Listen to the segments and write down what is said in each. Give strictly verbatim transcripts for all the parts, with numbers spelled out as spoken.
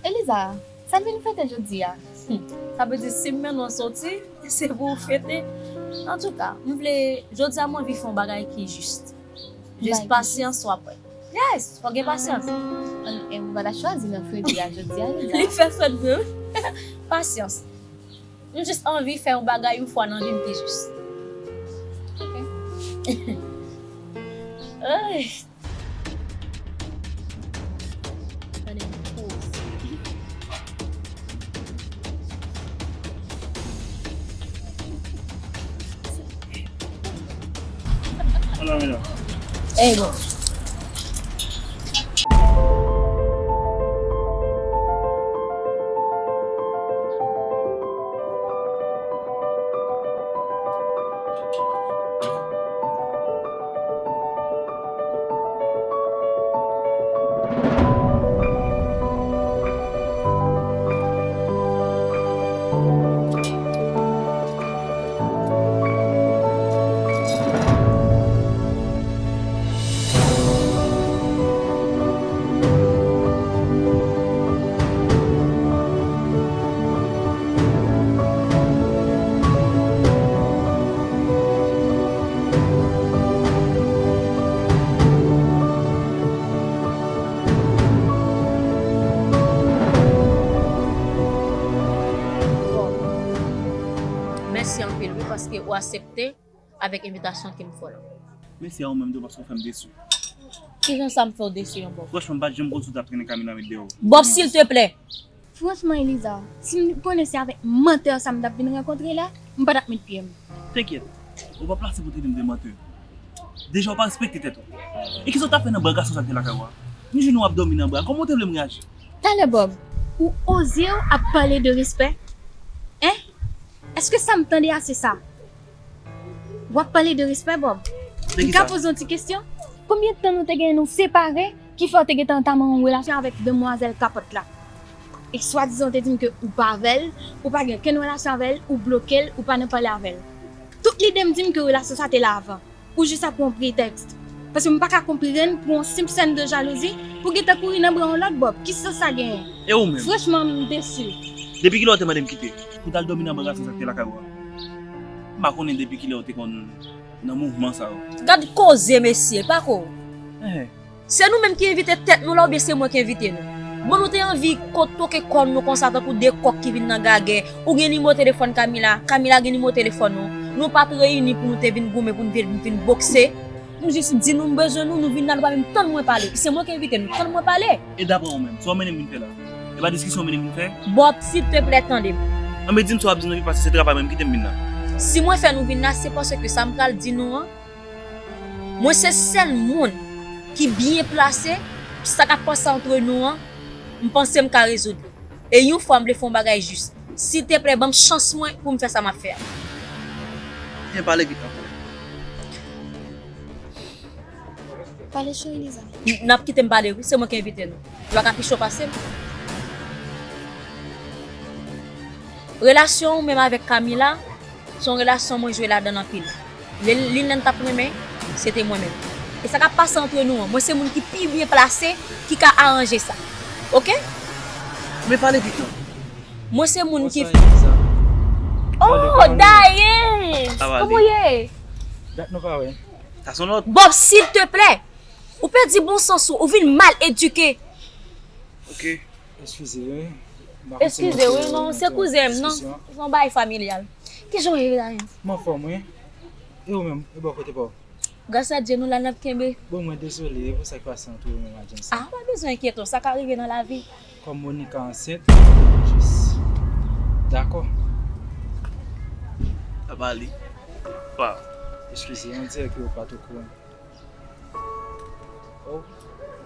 Eliza, sa n vin fete jodi a? Hmm, sa vle di si m mennen w soti, se pou w fete. Antouka, m vle, jodi a m anvi fè yon bagay ki jis. Jis pasyans, w ap wè. Yes, fò gen pasyans. An, e ou pa ta chwazi nan fredi a jodi a, Eliza? Li fè frèt vre wi. Pasyans. M jis anvi fè yon bagay yon fwa nan vi m ki jis. Ok. Ay. Tande m poze. Ala medam. Ey, bon. Bon. Mèsi anpil wi, paske ou aksepte avèk envitasyon ke m fè w la. Mèsi a ou menm tou paske w fè m desi. Kijan sa m fè w desi ankò? Franchman, m pa t janm konn si w t ap trennen Camila met deyò. Bob, silteplè! Franchman, Eliza, si m konnen se avèk mantè sa m t ap vin rankontre la, m pa t ap met pye m. Tenkyèt, ou pa plase pou trete m de mantè. Deja, ou pa respekte tèt ou. E kisa w t ap fè nan bra gason sa k te lakay ou a? M jwenn ou ap dòmi nan bra, kòman w te vle m reyaji? Talè, Bob, ou oze w ap pale de respè? Hein? Èske sa m tande a se sa? W ap pale de respè, Bob? M ka poze yon ti kesyon? Konbyen tan nou te gen nou separe ki fè w te gentan antanmen yon relasyon avèk demwazèl kapòt la? E swadizan w te di m ke ou pa avè l, ou pa gen okenn relasyon avè l, ou bloke l, ou pa nan pale avè l. Tout lide m di m ke relasyon sa te la avan. Ou jis ap pran pretèks. Paske m pa ka konprann pou yon senp sèn de jalouzi, pou gentan kouri nan bra yon lòt, Bob. Ki sans sa genyen? E ou menm? Franchman, m desi. Depi kilè w te mande m kite? Pou w t al dòmi nan bra gason sa k te lakay ou a? M pa konnen depi kilè w te konn nan mouvman sa yo. Gad koze, mesye, pako. Eh. Se nou menm ki envite tèt nou la oubyen se mwen ki envite nou? Bon, nou te anvi ko-, toke kòn nou konsa tankou de kòk ki vin nan gagè. Ou gen nimewo telefòn Camila, Camila gen nimewo telefòn ou. Nou pa t reyini pou nou te vin goumen, pou nou vin, vin bokse. M jis di nou m bezwen nou, nou vin la, nou pa menm tann mwen pale. Se mwen ki envite nou, tann mwen pale. E daprè ou menm, sa w mennen m vin fè la? E pa diskisyon w mennen m vin fè? Bob, silteplè, tande m. Anben, di m sa w ap di m nan, wi, paske se travay mwen, m kite m vin la. Si mwen fè nou vin la, se paske sa m pral di nou an, mwen se sèl moun ki byen plase, sa k ap pase antre nou an, m panse m ka rezoud li. E yon fwa m vle fè yon bagay jis. Silteplè, ban m chans mwen pou m fè sa m ap fè a. Byen pale vit, anfè. Pale cho, Eliza. N, n ap kite m pale, wi. Se mwen ki envite nou. Yo pa ka pi cho pase m. Relasyon ou menm avèk Camila, se yon relasyon mwen jwe ladan l anpil. Li, li, lè n t ap renmen, se te mwen menm. E sa k ap pase antre nou an, mwen se moun ki pi byen plase ki ka aranje sa. Oke? Men pale pito. Mwen se moun ki... Bonswa, Elisa. Oh, Dayens! Kòman w ye? Dat nou pa wè. Sa se yon lòt. Bob, silteplè! Ou pèdi bon sans ou, ou vin mal edike. Oke. Eskize, wi. Eskize, wi, non, se kouzen m, non. Se yon bagay familyal. Kijan w ye, Dayens? M anfòm, wi. E ou menm? E bò kote pa w? Gras a Dye, nou la, n ap kenbe. Bon, mwen dezole pou sa k pase ant ou menm ak James. Ah, pa bezwen enkyete w, sa ka rive nan lavi. Kòm Monica ansent, jis dakò. Sa pa li. Pa. Eskize, on dirè ke ou pa t okouran. Oh,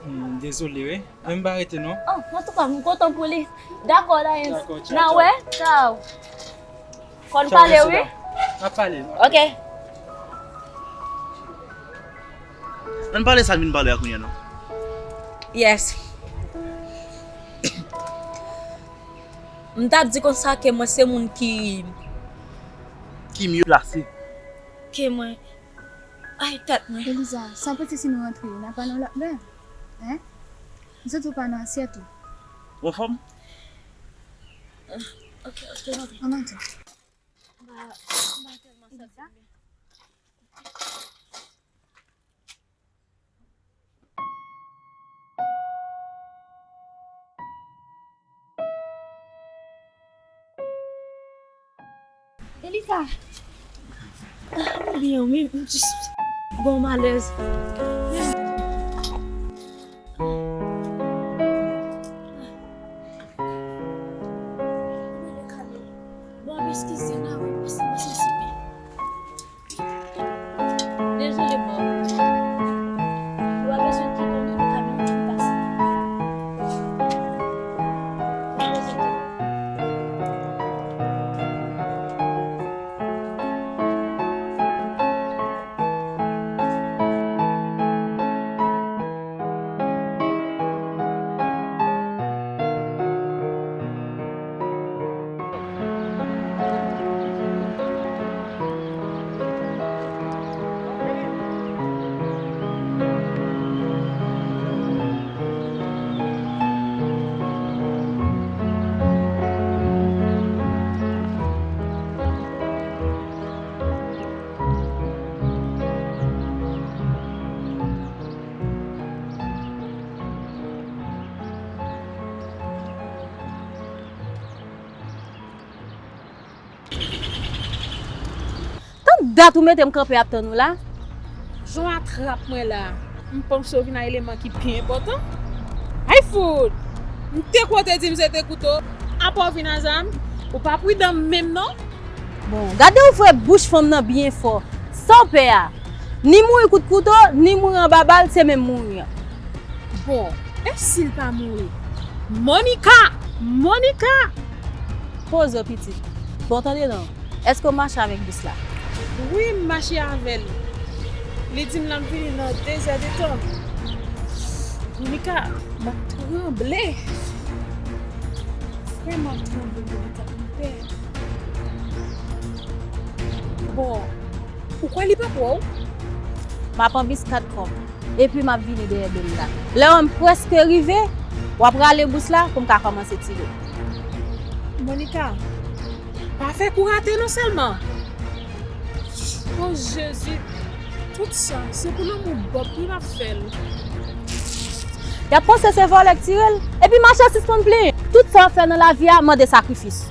m dezole, wi. Men m pa rete, non. Oh, antouka, m kontan pou li. Dakò, Dayens. Dakò, tchaw, tchaw. N a wè, tchaw. Fò n pale, wi. N ap pale. Ok. Ann pale sa n vin pale a kounye a, non? Yes. M t ap di konsa ke mwen se moun ki... Ki mye plase. Ke mwen. Ay, tèt mwen. Eliza, sa pote si nou rantre, n a pale yon lòt lè. Hein? M santi w pa nan asyèt ou. Ou anfòm? Ok, ok, ok. An antre. M pa, m pa tèlman santi m byen. Elisa. Ah, m byen, wi, m jis gon malèz. Bon, eskize m, wi, paske mwen santi m byen. Dezole, Bob. Ou pa bezwen kite non, nou ka vin pase. Ou pa bezwen kite. Tann dat ou mete m kanpe ap tann ou la. Jan w atrap mwen la, m panse w vin a eleman ki pi enpòtan. Ay fout! M te kwè w te di m se te kouto, apa w vin a zam? Ou pa pridan menm non. Bon, gade ouvè bouch fanm nan byen fò. Sa w pè a? Ni mouri kout kouto, ni mouri anba bal, se menm mouri an. Bon, e si l pa mouri? Monica! Monica! Poze w, pitit. Bon, tande non. Èske w mache avèk bis la? Wi, m mache avè l. Li di m l ap vini nan de zè de tan. Monica, m ap tranble. Vrèman tranble, Monica, m pè. Bon, ou kwè li pa kwè w? M ap anbis kat kòb, epi m ap vini dèyè do l la. Lè w wè m prèske rive, w ap rale bous la pou m ka kòmanse tire. Monica, pa fè kou rate non sèlman. O Jezi, tout sa, se pou lanmou Bob wi m ap fè l. Y ap panse se vòlè k tire l, epi mache sispann plenyen. Tout sa w ap fè nan lavi a mande sakrifis.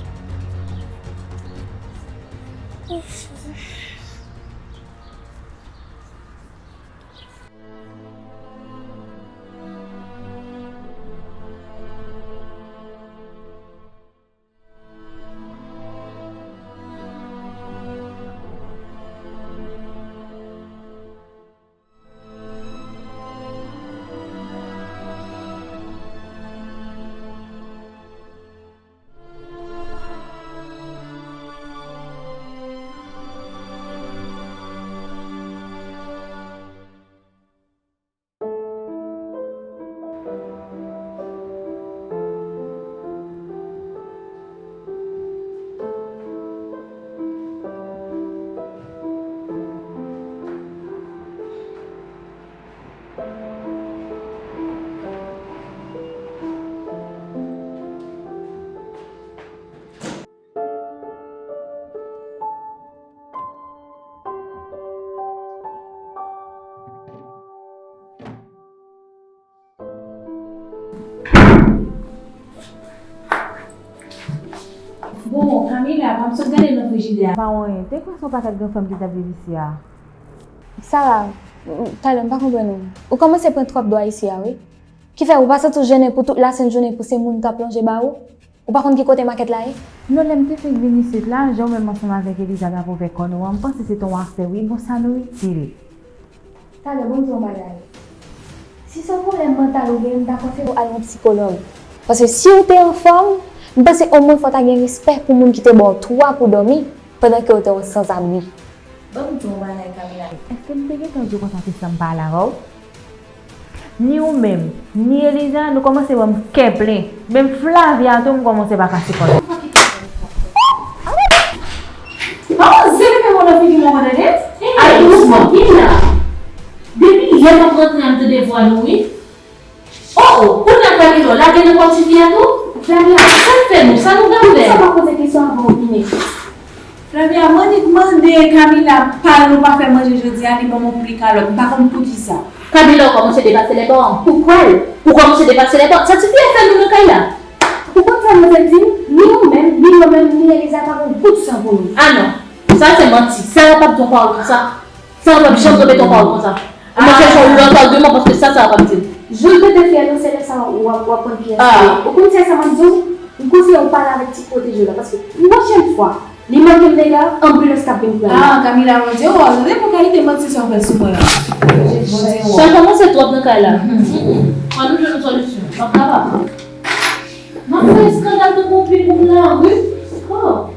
Bon, Camila, pa m sot gade nan frijidè a. Pa anyen. Te kwè se yon pakèt grann fanm ki t ap viv isi a. Sara, m, m, talè, m pa konprann ou. Ou kòmanse pran twòp dwa isi a, wi. Kifè, ou pa santi w jennen pou tout lasent jounen pou se moun k ap lonje ba ou? Ou pa konn ki kote makèt la ye? Non, lè m te fenk vin isit la, jan w menm ansanm avèk Eliza t ap ouvè kòn ou an, m panse se te yon afè, wi. Bon, sa nou itil. Talè, bon, m di w yon bagay. Si se yon pwoblèm mantal ou gen, m ta konseye w al wè yon sikològ. Paske si w te anfòm, m panse omwen fò w ta gen respè pou moun ki te ba w twa pou dòmi pandan ke w te yon sanzabri. Ban m di w yon bagay, Camila. Èske m te gentan di w konsa ke san m pale avè w? Ni ou menm, ni Eliza, nou kòmanse ban m kè plen. Menm Flavia tou, m kòmanse pa ka sipòte. Pa oze mete mo nan figi m ankò, tande? Al dousman. Depi yè m ap rantre a, m tande vwa nou, wi. Oh, oh, kounye a Camila, lage nan kò tifi a tou? Flavia, sa k fè nou? Sa nou pral fè? Poukisa w pa poze kesyon avan w vini? Flavia, m annik mande Camila pa nou pa fè manje jodi a, li ban m yon pli kalòt. M pa konn poukisa. Camila, ou kòmanse depase lè bò. Pou kwèl? Ou kòmanse depase lè bò. Sa tifi a fè nou nan kay la? Ou konn sa manzè di m? Ni ou menm, ni mwen menm, ni Eliza pa gen yon gout san pou nou. Ah non, sa se manti. Sara p ap di yon pawòl konsa. Sara p ap janm repete yon pawòl konsa. Ou mèt chèche yon lòt agiman paske sa Sara p ap di m. Jou l pete fyèl ou, se lè sa a w ap, w ap konn kiyès li ye. Ou konn se sa m ap di w? M konseye w pale avèk ti pwoteje w la paske pwochèn fwa li manke m dega, anbilans k ap vin pran li. Ah, Camila, Bondye wè w. Tande pou kalite manti sa w fè sou mwen an. Bondye wè w. Sa kòmanse twòp nan kay la. Ann nou jwenn yon solisyon. M ap kapab. M ap fè eskandal tankou yon pil moun la, wi. Oh.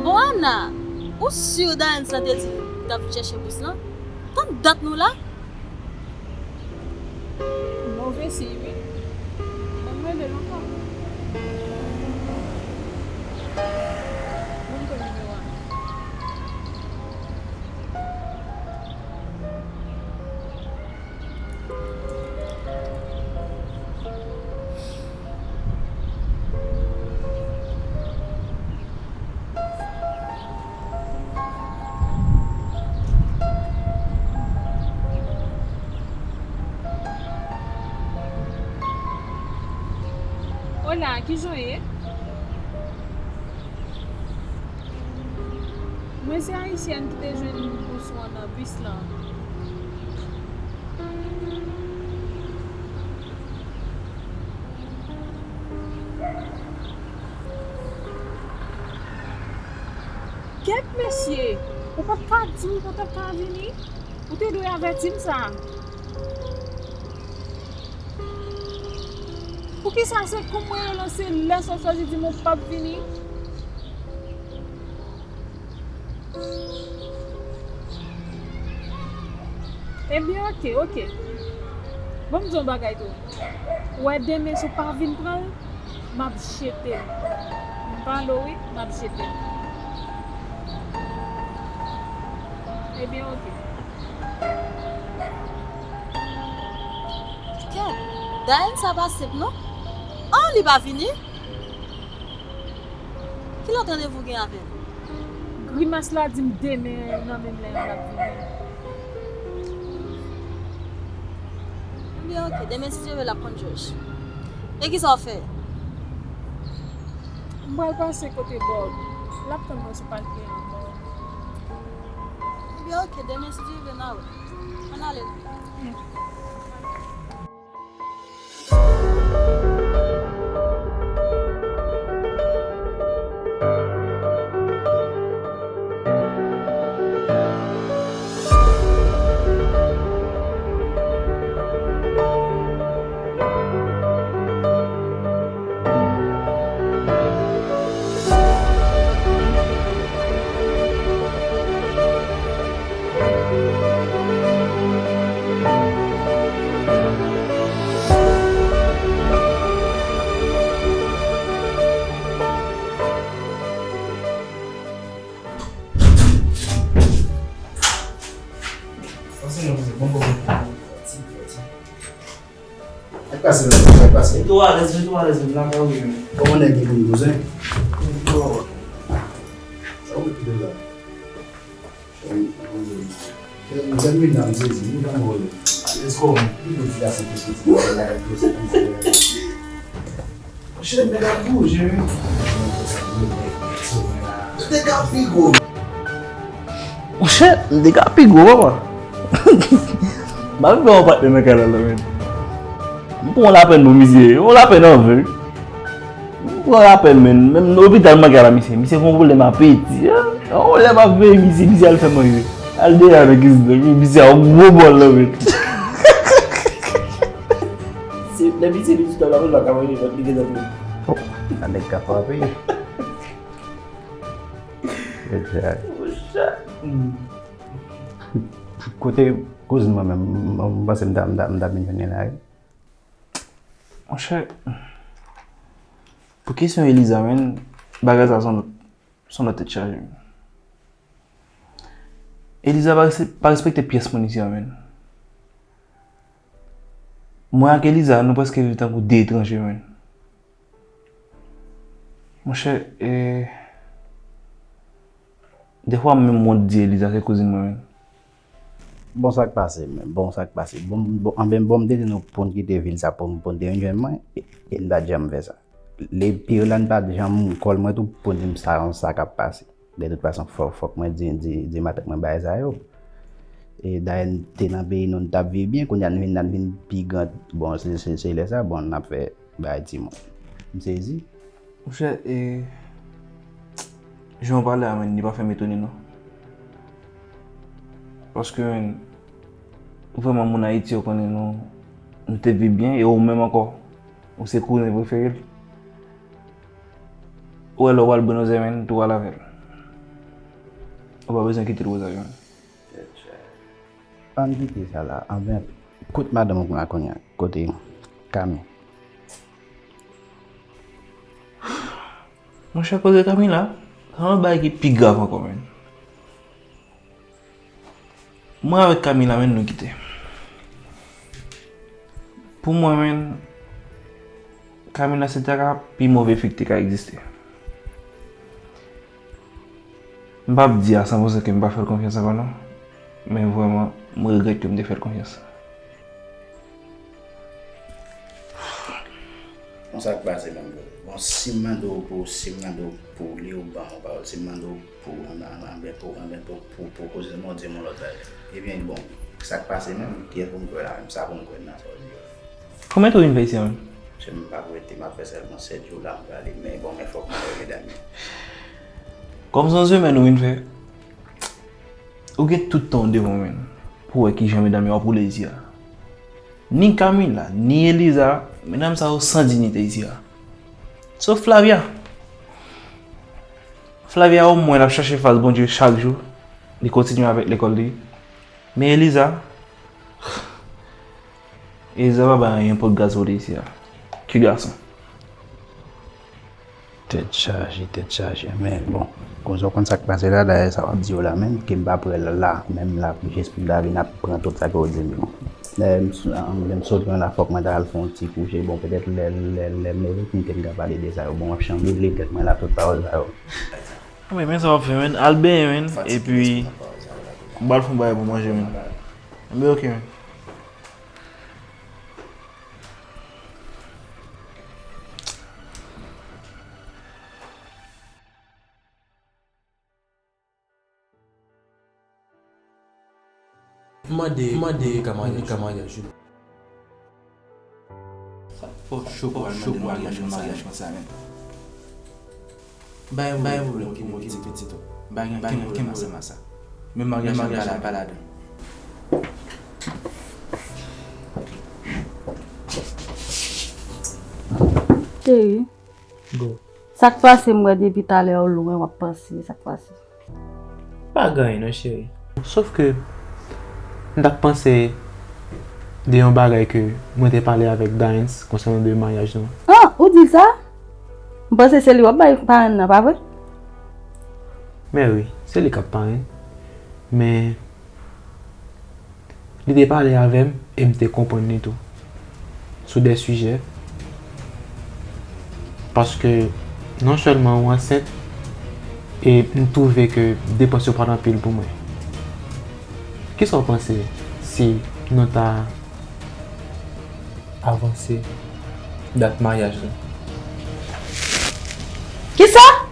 Bon, Ana, ou si Daens lan te di l t ap vin chèche bous lan? Tann dat nou la? Move siy, wi. Ban m rele l ankò. Ban m pran nimewo a. Hola, kijan w ye? Mwen se ayisyèn ki te jwenn bous ou an nan bis lan. Kèt mesye, ou pa t ka di m pou w t ap ka vini? Ou te dwe avèti m sa. Poukisa se kou mwen yo lanse lè sa w chwazi di m ou p ap vini? Ebyen, oke, oke. Bon, m di yon bagay tou. Ou wè demen, si w pa vin pran l, m ap jete l. M pale w, wi, m ap jete l. Ebyen, oke. Kèt, Daens sa pa senp non. An, li pa vini? Ki lòt randevou w gen avè l? Grimas la di m demen nan menm lè a l ap vini. Ebyen, oke, demen si Dye vle l ap konn Jòj. E kisa w fè? M pral pase kote Bòb. L ap tann mwen sou palke an. Ebyen, oke, demen si Dye vle n a wè. Ann ale. Pase non, pase. Bon, bon, bon. Mèt pase la, mèt pase. Mete w alèz, mete w alèz, mèt lakay ou ye menm. Kòman nèg yo konn bouzen? Sa ou mete la? Lè m vin la, m sezi, m tankou, èske w, m di la se pitit, m di la se pitit. Monchè, nèg ap bouje, wi. Nèg ap pi gwo. Monchè, m te ka pi gwo, papa. M pa vin fè yon patnè nan kay la, la, men. M pran lapèn pou misye, yon lapèn an ven. M pran lapèn, men. Menm lopital m al la, misye. Misye gen yon pwoblèm apeti, a. Yon lè m ap veye misye, misye al fè manje. Al deyò nan kizin nan, misye a yon gwo bòl nan men. Se, depi se lopital la, moun pa ka manje vant li gentan plen. Oh, sa nèg ka frape. Monchè. Kote kouzin mwen menm, m, m panse m ta, m ta, m ta vin jwenn li la, wi. Monchè, pou kesyon Eliza, menm, bagay sa se yon lòt, se yon lòt tèt chaje, menm. Eliza pa res-, pa respekte pyès moun isi a, menm. Mwen ak Eliza, nou prèske viv tankou de etranje, menm. Monchè, e, defwa m menm wont di Eliza se kouzin mwen, menm. Bon, sa k pase, men? Bon, sa k pase? Bon, bon, anben, bon, m te di nou pou n kite vil sa, pou n, pou n te vin jwenn mwen, e, e n pa t janm fè sa. Li pi la, n pa t janm kòl mwen tou pou n di m sa, sa k ap pase. De tout fason, fò, fòk mwen di, di, di matant mwen bagay sa yo. E dayè, n te nan peyi nou, n t ap viv byen, kounye a n vin, n vin pi gran. Bon, se, se, se lè sa, bon, n ap fè bagay timoun. M sezi. Monchè, e, jan w pale a, menm, li pa fè m etone, non. Paske, menm, vrèman, moun Ayiti yo konnen nou, nou te viv byen, e ou menm ankò, ou se kouzen prefere l. Ou wè lè w pral Buenos Aires, menm, tou al avè l. Ou pa bezwen kite l Rosario, menm. Ann kite sa la. Anben, kot madanm ou la kounye a? Kote Kami? Monchè, kote Kami la, se yon lòt bagay ki pi grav ankò, menm. Mwen avèk Kami la, menm, nou kite. Pou mwen, menm, Kami la se ta ka pi move fi ki te ka egziste. M p ap di a san pou san ke m pa fè l konfyans ankò non, men vrèman, m regrèt ke m te fè l konfyans. Bon, sa k pase menm, bro? Bon, si m mande w pou, si m mande w pou li, ou ban m yon pawòl. Si m mande w pou, anben, anben, pou, anben, pou, pou, pou koze, m di m yon lòt bagay. Ebyen, bon, sa k pase menm? Kiyès pou m kwè la menm? Sa pou m kwè nan sa w di yo? Konbyen tan w vin fè isi a menm? Mesye, m p ap rete, m ap fè sèlman sèt jou la, m prale, men bon, men fòk mwen wè medam yo. Kòm se yon semèn ou vin fè, ou gen tout tan w devan w menm pou w wè kijan medam yo ap woule isi a. Ni Camila, ni Eliza, medam sa yo san diyite isi a. Sof Flavia. Flavia omwen l ap chache fas Bondye chak jou, li kontinye avèk lekòl li. Men Eliza, Eliza pa bay anyen pou l gaz woule isi a. Ki gason. Tèt chaje, tèt chaje. Men bon, koze w konn sa k pase la, dayè sa w ap di yo la menm, ke m pa prè l la, menm la, jis pou m ta vin ap pran tout sa ke w di m yo. Lè m s-, lè m sot mwen la, fòk mwen ta al fè yon ti kouche. Bon, petèt lè, lè, lè m leve, pou m te m ka pale de sa yo. Bon, w ap chanboule tèt mwen la, tout pawòl sa yo. Men, men sa w ap fè, men, al benyen, men, epi, m pral fè yon bagay pou manje, men. Men, ok, men. Mande, mande ka maryaj, ka maryaj ou. Sa fò cho pou al mande maryaj konsa, menm. Bay yon pwoblèm ki move ti pitit ou. Bay gen kenn pwoblèm ansanm a sa. Men maryaj la pa ladan. Cheri. Go. Sa k pase, m wè depi talè ou lwen, w ap panse, sa k pase? Pa gen anyen non, cheri. Sof ke m t ap panse de yon bagay ke mwen te pale avèk Dines konsènan de maryaj nou. Ah, ou di l sa? M panse se li w ap bay parenn nan, pa vre? Men wi, se li k ap parenn. Men Li te pale avè m e m te konprann li tou sou de sijè. Paske non sèlman ou ansent, e m twouve ke depans yo pral anpil pou mwen. Kisa w panse si nou ta avanse dat maryaj la? Kisa?